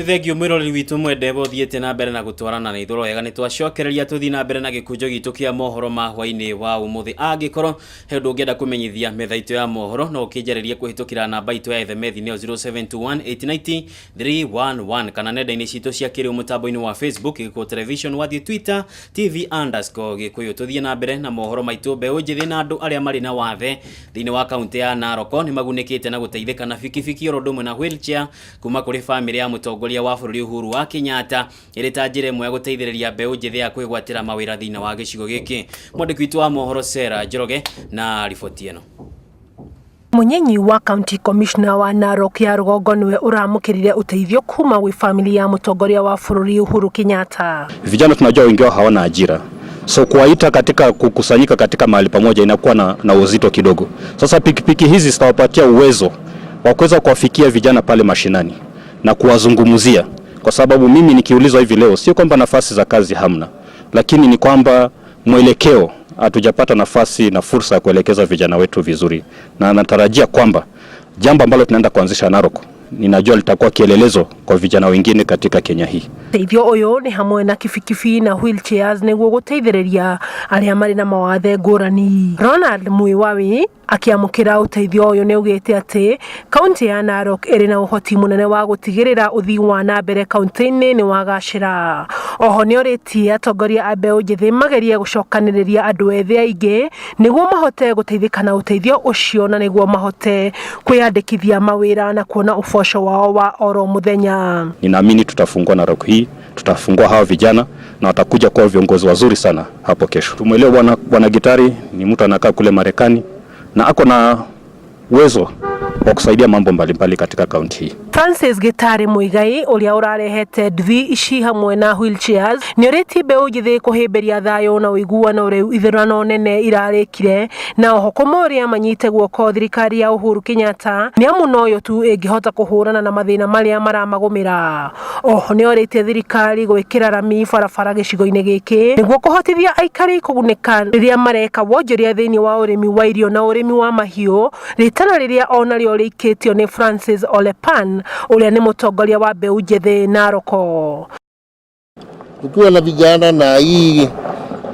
Nĩ thengio mwĩroreri witũ mwende ũthiĩte na mbere na gũtwarana na ithũro wega. Nĩ twacokereria tũthiĩ na mbere na gĩkunjo gitũ kĩa mohoro ma hwainĩ wa ũmũthĩ. Angĩkorwo he ũndũ ũngĩenda kũmenyithia metha itũ ya mohoro, no ũkĩnjarĩrie kũhĩtũkĩra namba itũ ya ethemethi, nĩyo 0721 890 311, kana nenda-inĩ citũ cia kĩrĩu, mũtambo-inĩ wa Facebook Gĩkũyũ Television, wathiĩ Twitter TV_Gĩkũyũ. Tũthiĩ na mbere na mohoro maitũ. Mbeũ njĩthĩ na andũ arĩa marĩ na wathe thĩinĩ wa kaunti ya Narok nĩ magunĩkĩte na gũteithĩka na bikibiki oro ũndũ ũmwe na wheelchair kuma kũrĩ bamĩrĩ ya mũtongoria wa bũrũri Uhuru wa Kenyatta, ĩrĩ ta njĩra ĩmwe ya gũteithĩrĩria mbeũ njĩthĩ ya kwĩgwatĩra mawĩra thĩinĩ wa gĩcigo gĩkĩ. Mwandĩki witũ wa mohoro Sarah Njoroge na riboti ĩno. Mũnyinyi wa County Commissioner wa Narok ya rũgongo nĩwe ũramũkĩrire ũteithio kuma gwĩ famĩlĩ ya mũtongoria wa bũrũri Uhuru Kenyatta. Vijana tunajua wengi wao hawana ajira, so kuwaita katika kukusanyika katika mahali pamoja inakuwa na uzito kidogo. Sasa pikipiki hizi zitawapatia uwezo wa kuweza kuwafikia vijana pale mashinani na kuwazungumzia, kwa sababu mimi nikiulizwa hivi leo, sio kwamba nafasi za kazi hamna, lakini ni kwamba mwelekeo hatujapata nafasi na fursa ya kuelekeza vijana wetu vizuri, na natarajia kwamba jambo ambalo tunaenda kuanzisha Narok, ninajua litakuwa kielelezo kwa vijana wengine katika Kenya hii. Ũteithio ũyũ nĩ hamwe na kibikibi na wheelchairs nĩguo gũteithĩrĩria arĩa marĩ na mawathe ngũrani. Ronald Muiwawi akĩamũkĩra ũteithio ũyũ nĩ augĩte atĩ kaunti ya Narok ĩrĩ na ũhoti mũnene wa gũtigĩrĩra ũthii wa na mbere kaunti-inĩ nĩ wagacĩra. Oho nĩ orĩtie atongoria a mbeũ njĩthĩ magerie gũcokanĩrĩria andũ ethĩ aingĩ nĩguo mahote gũteithĩka na ũteithio ũcio, na nĩguo mahote kwĩyandĩkithia mawĩra na kuona ũboco wao wa oro mũthenya. Ninaamini tutafungua Narok hii, tutafungua hawa vijana na watakuja kuwa viongozi wazuri sana hapo kesho. Tumwelewe bwana Gitari ni mtu anakaa kule Marekani na ako na uwezo wa kusaidia mambo mbalimbali katika kaunti hii. Francis Gitari Muigai ũrĩa ũrarehete nduthi ici hamwe na wheelchairs nĩ orĩtie mbeũ njĩthĩ kũhĩmbĩria thayũ na ũiguano rĩu ithurano nene irarĩkire, na oho kũmoria manyite guoko thirikari ya Uhuru Kenyatta, nĩ amu noyo tu ĩngĩhota kũhũrana na mathĩna marĩa maramagũmĩra. Oho nĩ orĩtie thirikari gwĩkĩra rami barabara gĩcigo-inĩ gĩkĩ nĩguo kũhotithia aikari kũgunĩka rĩrĩa mareka wonjoria thĩinĩ wa ũrĩmi wa irio na ũrĩmi wa mahiũ, rĩtana rĩrĩa onarĩo rĩikĩtio nĩ Francis Olepan ũrĩa nĩ mũtongoria wa mbeũ njĩthĩ Naroko. Tukiwa na vijana na hii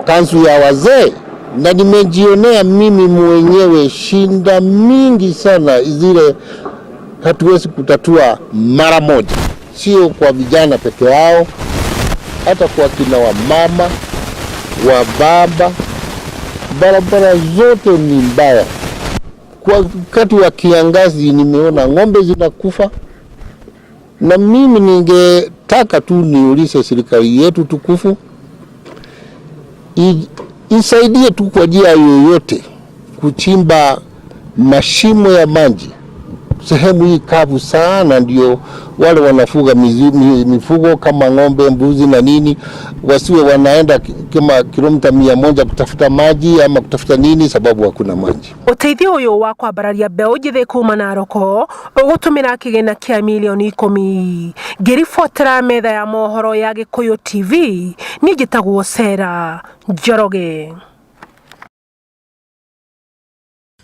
kanzu ya wazee, na nimejionea mimi mwenyewe shinda mingi sana zile hatuwezi kutatua mara moja, sio kwa vijana peke yao, hata kwa kina wa mama wa baba. Barabara zote ni mbaya. Kwa wakati wa kiangazi nimeona ng'ombe zinakufa, na mimi ningetaka tu niulize serikali yetu tukufu isaidie tu kwa njia yoyote kuchimba mashimo ya maji sehemu hii kavu sana, ndio wale wanafuga mifugo kama ng'ombe, mbuzi na nini, wasiwe wanaenda kama kilomita 100 kutafuta maji ama kutafuta nini, sababu hakuna maji. Ũteithio ũyũ wa kwambararia mbeũ njĩthĩ kuma Naroko ũgũtũmĩra kĩgĩna kĩa mirioni 10. Ngĩribotera metha ya mohoro ya Gĩkũyũ TV, niĩ njĩtagwo Sarah Njoroge.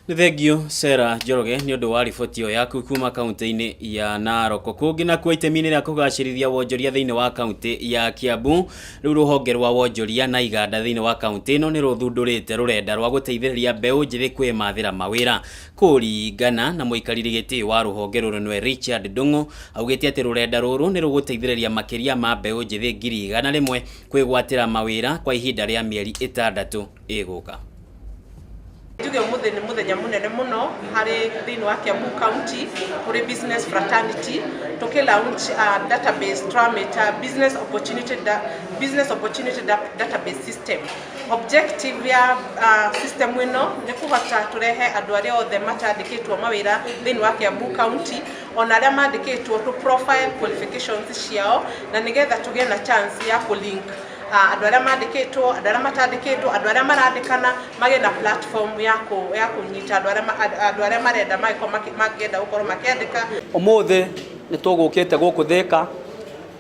Nĩ thengio Sarah Njoroge nĩ ũndũ wa riboti ĩyo yaku kuma kaunti-inĩ ya Narok. Kũngĩ nakuo, itemi-inĩ rĩa kũgacĩrithia wonjoria thĩinĩ wa kaunti ya Kiambu, rĩu rũhonge rwa wonjoria na iganda thĩinĩ wa kaunti ĩno nĩ rũthundũrĩte rũrenda rwa gũteithĩrĩria mbeũ njĩthĩ kwĩmathĩra mawĩra. Kũringana na mũikarĩri gĩtĩ wa rũhonge rũrũ, nĩwe Richard Ndung'u, augĩte atĩ rũrenda rũrũ nĩ rũgũteithĩrĩria makĩria ma mbeũ njĩthĩ 100,000 kwĩgwatĩra mawĩra kwa ihinda rĩa mĩeri 6 ĩgũka. Njuge ũmũthĩ nĩ mũthenya mũnene mũno harĩ thĩinĩ wa Kiambu County kũrĩ business fraternity, tũkĩ launch database tũramĩta business opportunity database system. Objective ya system ĩno nĩ kũhota tũrehe andũ arĩa othe matandĩkĩtwo mawĩra thĩinĩ wa Kiambu County, ona arĩa mandĩkĩtwo, to profile qualifications ciao, na nĩgetha tũgĩe na chance ya kũ-link andũ arĩa mandĩkĩtwo, andũ arĩa matandĩkĩtwo, andũ arĩa marandĩkana, magĩe na platform ya kũnyita andũ arĩa marenda magĩkorwo mangĩenda gũkorwo makĩandĩka. Ũmũthĩ nĩ tũgũkĩte gũkũ Thĩka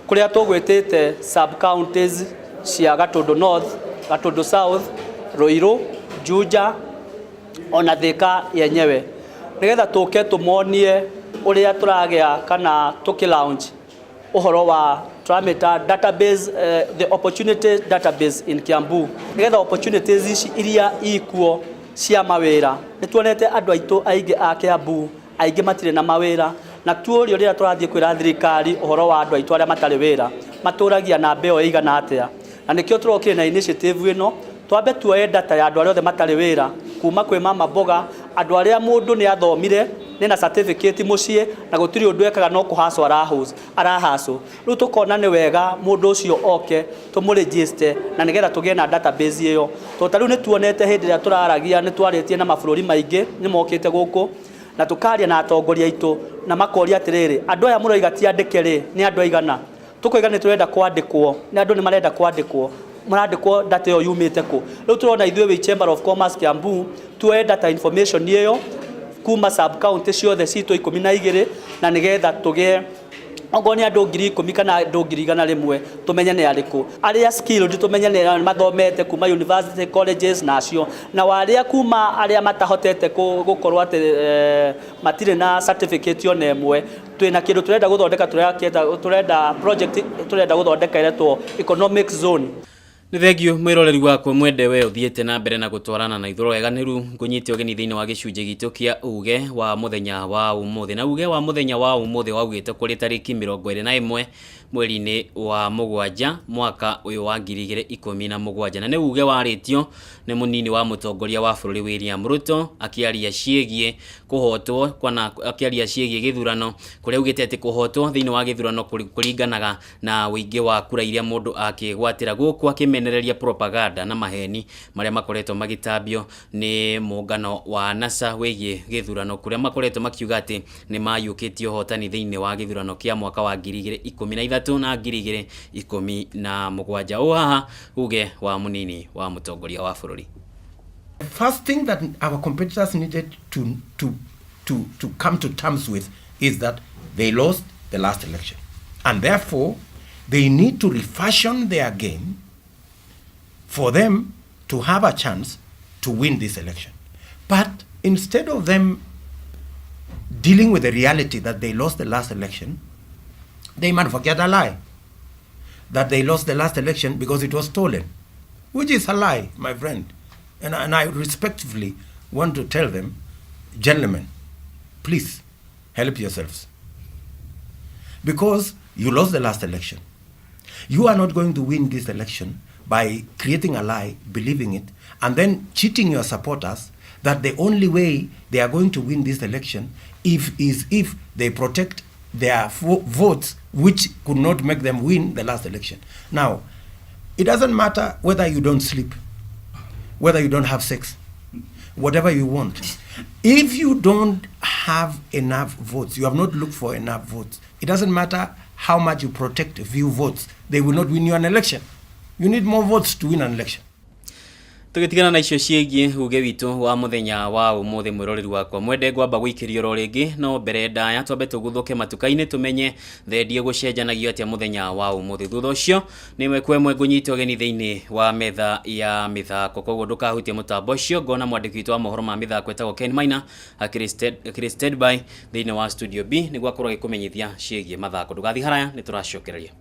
kũrĩa tũgwĩtĩte sub counties cia Gatundu North, Gatundu South, Ruiru, Juja ona Thĩka yenyewe, nĩgetha tũke tũmonie ũrĩa tũragĩa kana tũkĩ launch Ũhoro wa tũramĩta database, the opportunity database in Kiambu, nĩgetha opportunities ici iria ikuo cia mawĩra. Nĩ tuonete andũ aitũ aingĩ a Kiambu, aingĩ matirĩ na mawĩra, na tuorio rĩrĩa tũrathiĩ kwĩra thirikari ũhoro wa andũ aitũ arĩa matarĩ wĩra, matũragia namba ĩyo ĩigana atĩa. Na nĩkĩo tũrokire na initiative ĩno, twambe tuoye data ya andũ arĩa othe matarĩ wĩra, kuma kwĩ mama mboga, andũ arĩa mũndũ nĩ athomire, nĩ na certificate mũciĩ, na gũtirĩ ũndũ ekaga no kũhacwo arahacwo. Rĩu tũkona nĩ wega mũndũ ũcio oke tũmũregister, na nĩgetha tũgĩe na database ĩyo, tondũ ta rĩu nĩ tuonete hĩndĩ ĩrĩa tũraragia, nĩ twarĩtie na mabũrũri maingĩ, nĩ mokĩte gũkũ na tũkaria na atongoria aitũ, na makoria atĩrĩrĩ, andũ aya mũroiga ti andĩke rĩ, nĩ andũ aigana? Tũkoiga nĩ tũrenda kwandĩkwo, nĩ andũ nĩ marenda kwandĩkwo, marandĩkwo, data ĩyo yumĩte kũ? Rĩu tũrona ithuĩ wĩ Chamber of Commerce Kiambu tuoye data information ĩyo kuma sub county ciothe citũ 12, na nĩgetha tũgĩe okorwo nĩ andũ 10,000 kana andũ 100,000, tũmenye nĩ arĩkũ arĩa skilled, tũmenye nĩ arĩa mathomete kuma university colleges nacio, na arĩa kuma arĩa matahotete gũkorwo atĩ matirĩ na certificate ona ĩmwe. Twĩna kĩndũ tũrenda gũthondeka, tũrenda project tũrenda gũthondeka ĩretwo economic zone. Nĩ thengio, mwĩroreri wakwa mwende, we ũthiĩte na mbere na gũtwarana na ithuĩ wega. Nĩ rĩu ngũnyite ũgeni thĩinĩ wa gĩcunjĩ gitũ kĩa uge wa mũthenya wa ũmũthĩ. Na uge wa mũthenya wa ũmũthĩ waugĩte kũrĩ tarĩki 21 mweri-inĩ wa 7 mwaka ũyũ wa 2017, na nĩ uge warĩtio nĩ mũnini wa mũtongoria wa bũrũri William Ruto, akĩaria ciĩgiĩ kũhotwo kana akĩaria ciĩgiĩ gĩthurano, kũrĩa augĩte atĩ kũhotwo thĩinĩ wa gĩthurano kũringanaga na ũingĩ wa kura iria mũndũ akĩgwatĩra, gũkũ akĩmenereria propaganda na maheni marĩa makoretwo magĩtambio nĩ mũngano wa NASA wĩgiĩ gĩthurano, kũrĩa makoretwo makiuga atĩ nĩ mayũkĩtie ũhotani thĩinĩ wa gĩthurano kĩa mwaka wa 2013 na 2017. Ũ haha uge wa mũnini wa mũtongoria wa bũrũri. The first thing that our competitors needed to come to terms with is that they lost the last election. And therefore, they need to refashion their game for them to have a chance to win this election. But instead of them dealing with the reality that they lost the last election, they manufactured a lie that they lost the last election because it was stolen, which is a lie, my friend. And I respectfully want to tell them, gentlemen, please help yourselves. Because you lost the last election. You are not going to win this election by creating a lie, believing it, and then cheating your supporters that the only way they are going to win this election is if they protect their votes, which could not make them win the last election. Now, it doesn't matter whether you don't sleep, whether you don't have sex, whatever you want. If you don't have enough votes, you have not looked for enough votes, it doesn't matter how much you protect a few votes, they will not win you an election. You need more votes to win an election. Tũgĩtigana na icio ciĩgiĩ uge witũ wa mũthenya wa ũmũthĩ, mwĩroreri wakwa mwende, ngwamba gũikĩrio oro rĩngĩ, no mbere ndaya twambe tũguthũke matuka-inĩ, tũmenye thendie gũcenjanagio atĩa mũthenya wa ũmũthĩ. Thutha ũcio nĩ kwa ĩmwe ngũnyita ũgeni thĩinĩ wa metha ya mĩthako, koguo ndũkahutie mũtambo ũcio. Ngona mwandĩki witũ wa mohoro ma mĩthako etagwo Ken Maina akĩrĩ standby thĩinĩ wa studio B nĩguo akorwo agĩkũmenyithia ciĩgiĩ mathako. Ndũgathiĩ haraya, nĩ tũracokereria.